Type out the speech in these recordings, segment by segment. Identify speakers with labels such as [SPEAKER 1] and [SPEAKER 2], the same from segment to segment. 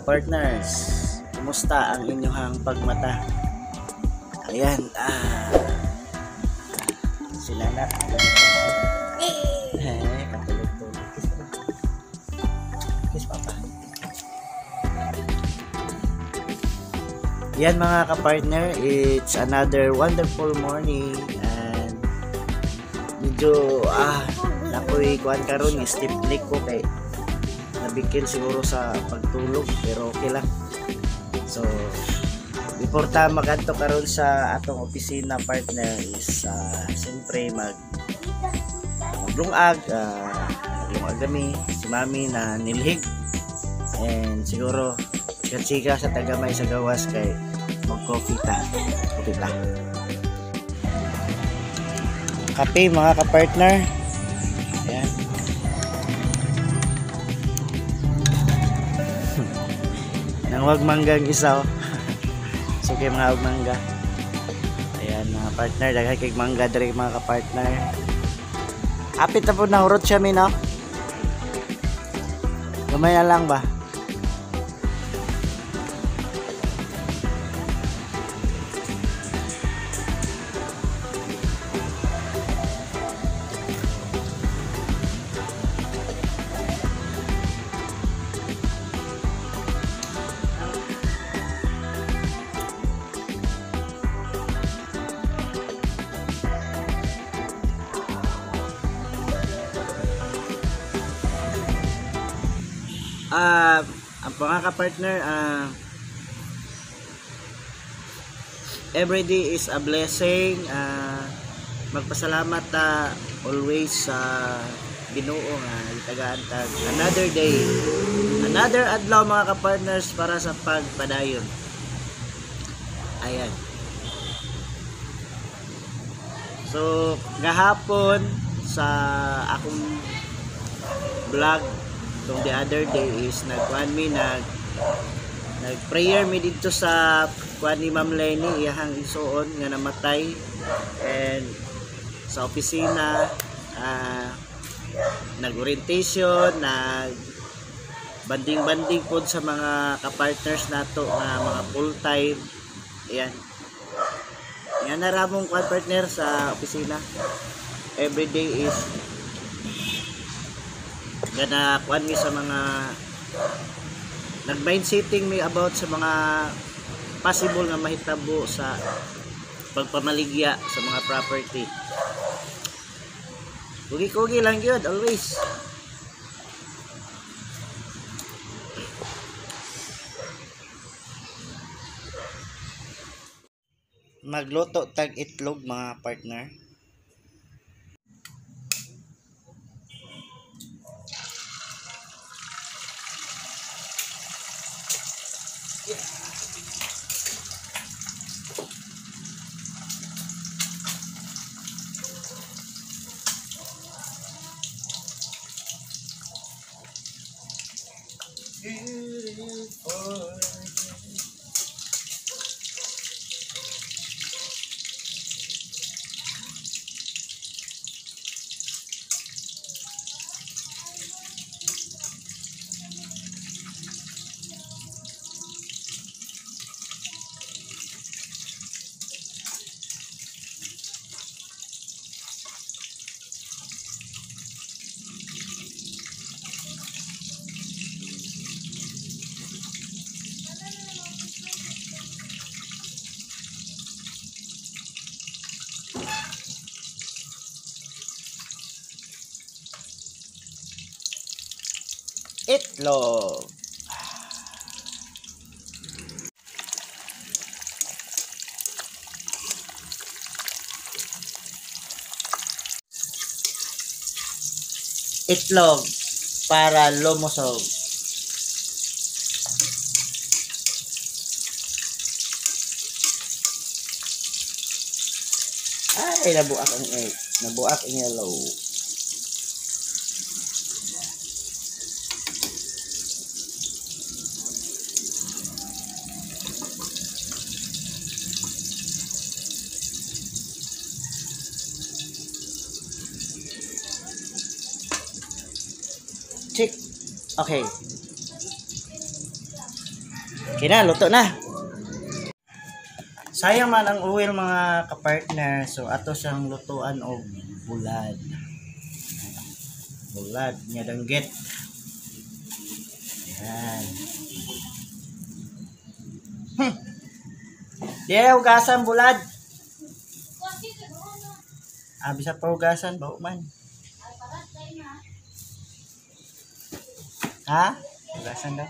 [SPEAKER 1] Kapartners. Kumusta ang inyong pagmata? Ayan, sila na. Eh, katulog-tulog. Kiss pa. Kiss papa. Yan mga kapartner, it's another wonderful morning and medyo nakoy kuan karon, stiff neck ko kay nabikil siguro sa pagtulog, pero okay lang. So before ta magadto karon sa atong opisina, partner, is siyempre maglungag, maglungag kami si mami na nilhig, and siguro chika-chika sa tagamay sa gawas kay mag-coffee ta. Coffee ta. Kape mga kapartner. Ayan. Nang wag manggang isa, oh. So kay mga wag mangga. Ayan mga partner, daghan kay mangga diri mga kapartner. Apit na po na hurot siya mi, no? Gamay na lang ba? Ang mga kapartner, every day is a blessing. Magpasalamat ta always sa Ginoo nga itagaan tag another day, another adlaw mga kapartners para sa pagpadayon. Ayan. So gahapon sa akong vlog tong the other day is nagkuan mi, nag prayer mi didto sa kuan ni Ma'am Lenny, iyahang isuon nga namatay, and sa opisina nag-orientation, nag banding-banding pod sa mga kapartners nato nga mga full time. Ayan. Yan na ramong kuan partner sa opisina. Every day is gana kuan mi sa mga nag-mind sitting mi about sa mga possible nga mahitabo sa pagpamaligya sa mga property. Kugi-kugi lang yun always. Magluto tag itlog mga partner. Beautiful. Itlog. Itlog para lumusog. Ay, nabuak ang egg. Nabuak ang yellow. Chick. Okay. Okay na, luto na. Sayang man ang oil, mga kapartner. So ato siyang lutuan og bulad. Bulad nga danggit. Ayan. Di hugasan bulad. Ah, bisa pa hugasan, bawo man. Ha? Hugasan daw.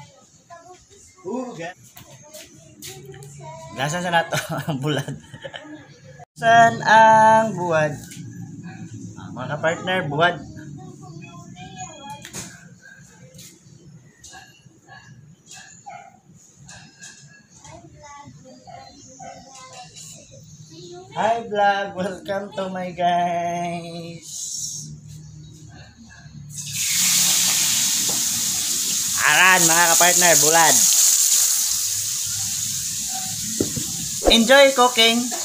[SPEAKER 1] Hugas. Hugasan sa nato ang bulad. Hugasan ang buwad. Mga kapartner, buwad. Hi vlog, welcome to my guys. Aran mga kapartner, bulad. Enjoy cooking. Ayan.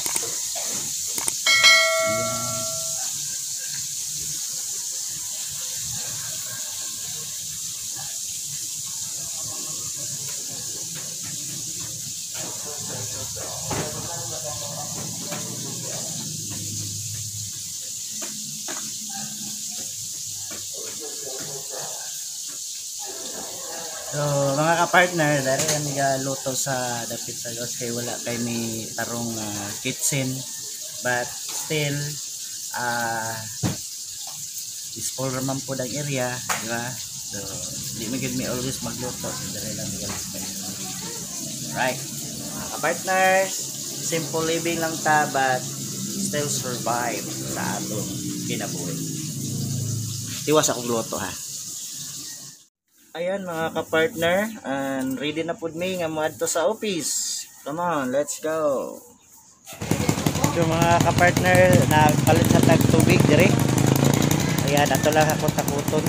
[SPEAKER 1] So, mga ka-partner, dari kami luto sa dapit sa gawas kay wala kay may tarong kitchen, but still small raman po ang area, di ba? So, di man gyud mi always magluto, so dari lang mi. Right. Mga ka-partners, simple living lang ta but still survive sa atong kinabuhi. Tiwas akong luto ha. Ayan mga ka-partner, and ready na pud mi nga moadto sa office. Come on, let's go. So mga ka-partner, nagpalit sa tag tubig dire. Ayan, ato lang ako takuton.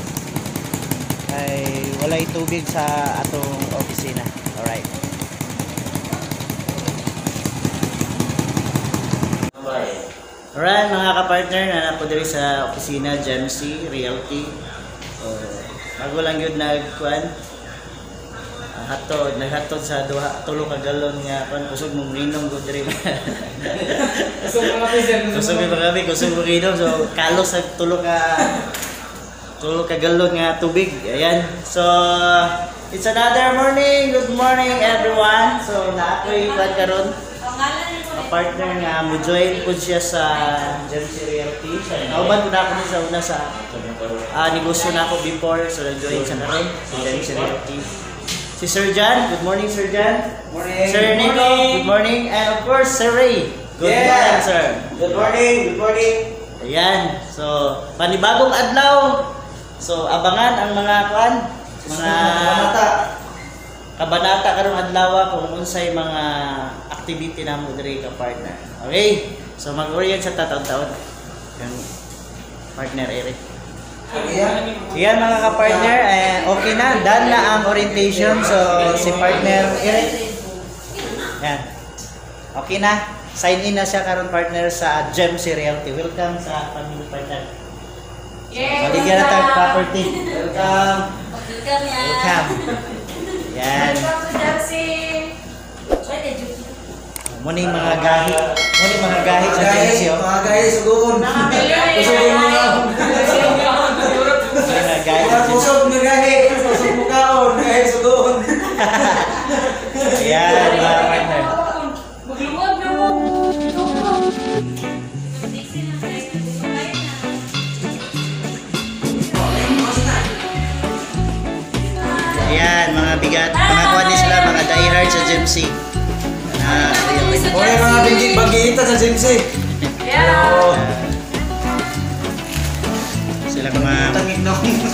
[SPEAKER 1] Ay walay tubig sa atong opisina. Alright. Alright mga ka-partner, na po diri sa opisina Gemc Realty. So, bago lang yun nagkuan hatod, naghatod sa duha tulo ka galon nga kuan, kusog mong inom ko diri.
[SPEAKER 2] Kusog mga sir.
[SPEAKER 1] Kusog mga kami, kusog mong inom. So kalos sa tulo ka galon nga tubig. Ayan. So it's another morning. Good morning everyone. So naa ko'y kuan karon. Partner nga mo join po siya sa Gemc Realty. So, nauban po na ako sa una sa negosyo na ako before, so nag-join siya karon sa Gemc Realty. Si Sir John, good morning Sir John.
[SPEAKER 2] Morning.
[SPEAKER 1] Sir Nico, good morning. And of course, Sir Ray. Good morning, sir.
[SPEAKER 2] Good morning, good morning.
[SPEAKER 1] Ayan. So, panibagong adlaw. So, abangan ang mga kuan, mga
[SPEAKER 2] kabanata.
[SPEAKER 1] Kabanata karong adlaw kung unsay mga activity namo diri ka partner. Okay? So mag-orient sa tataon-taon. Yung partner Eric. Ayan mga ka-partner, eh, okay na, done na ang orientation. So si partner Eric. Ayan. Okay na. Sign in na siya karon partner sa Gemc Realty. Welcome sa family partner.
[SPEAKER 3] Yay!
[SPEAKER 1] Maligyan na tayong property.
[SPEAKER 2] Welcome.
[SPEAKER 3] Welcome yan.
[SPEAKER 1] Welcome. Yan.
[SPEAKER 3] Welcome to Gemc.
[SPEAKER 1] Muna yung mga gahi. Muna yung mga gahi sa Gemc. Oh.
[SPEAKER 2] Mga gahi, sugoon. Sugoon mo na.
[SPEAKER 1] Muna yung mga gahi sa
[SPEAKER 2] Mga
[SPEAKER 1] Gemc.
[SPEAKER 2] kusog nga gahi. Kusog mo kaon, gahi sugoon.
[SPEAKER 1] Ayan, mga partner.
[SPEAKER 3] Magluwag na mo.
[SPEAKER 1] Ayan, mga bigat. Mga kuha din sila, mga diehard sa Gemc. Na,
[SPEAKER 2] Oy, mga bagita sa Gemc.
[SPEAKER 3] Yeah.
[SPEAKER 1] Sila mga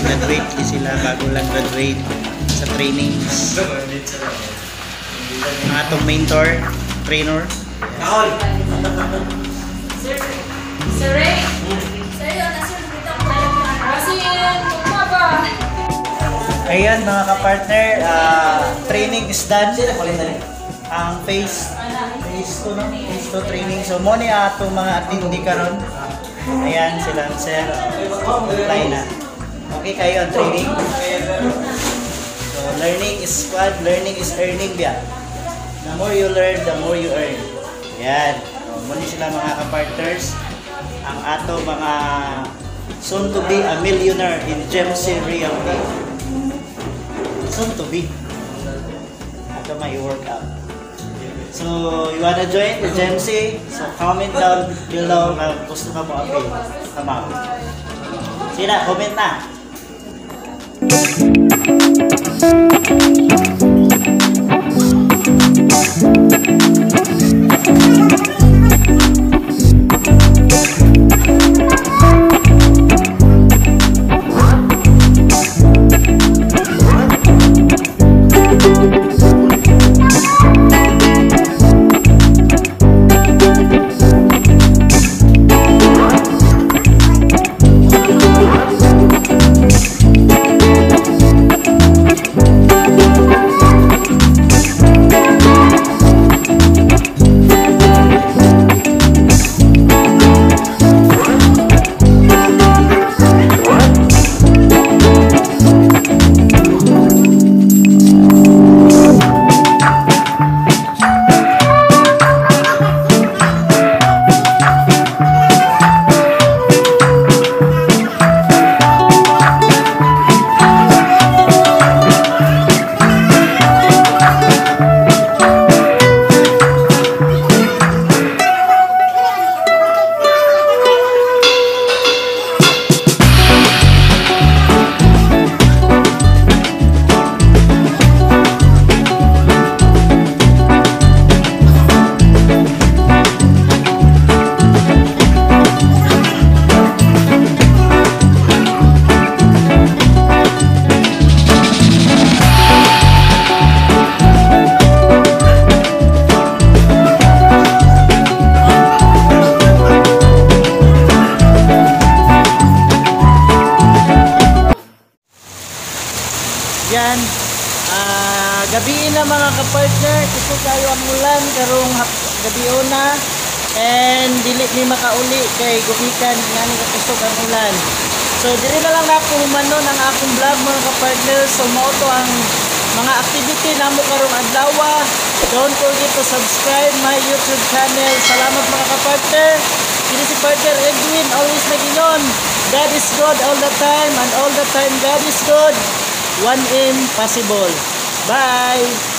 [SPEAKER 1] graduate din sila, bago lang graduate sa trainings. Mga atong mentor, trainer.
[SPEAKER 2] Kaon.
[SPEAKER 3] Sir, Sir Ray. Kasi, mukha ba?
[SPEAKER 1] Ayan mga ka-partner, training is done. Ang phase phase 2, no? Phase 2 training. So mo ni atong mga attendee karon. Ayan sila sir. Apply na. Okay kayo ang training. So learning is squad, learning is earning biya. The more you learn, the more you earn. Yan. O, muli sila mga kapartners. Ang ato mga soon to be a millionaire in Jemsy Realty. Soon to be. Ato may work out. So, you wanna join the Jemsy? So, comment down below kung gusto ka mo apil. Come out. Sige na, comment na. Yan. Gabiin na mga kapartner, kusog kayo ang ulan karong gabion na and dili mi makauli kay gumikan ngani ka kusog ang ulan. So diri na lang nako humanon ang akong vlog mga kapartner. So mao to ang mga activity namo karong adlaw. Don't forget to subscribe my YouTube channel. Salamat mga kapartner. Kini si partner Edwin, always nag-ingon, God is good all the time and all the time God is good. 1M possible. Bye!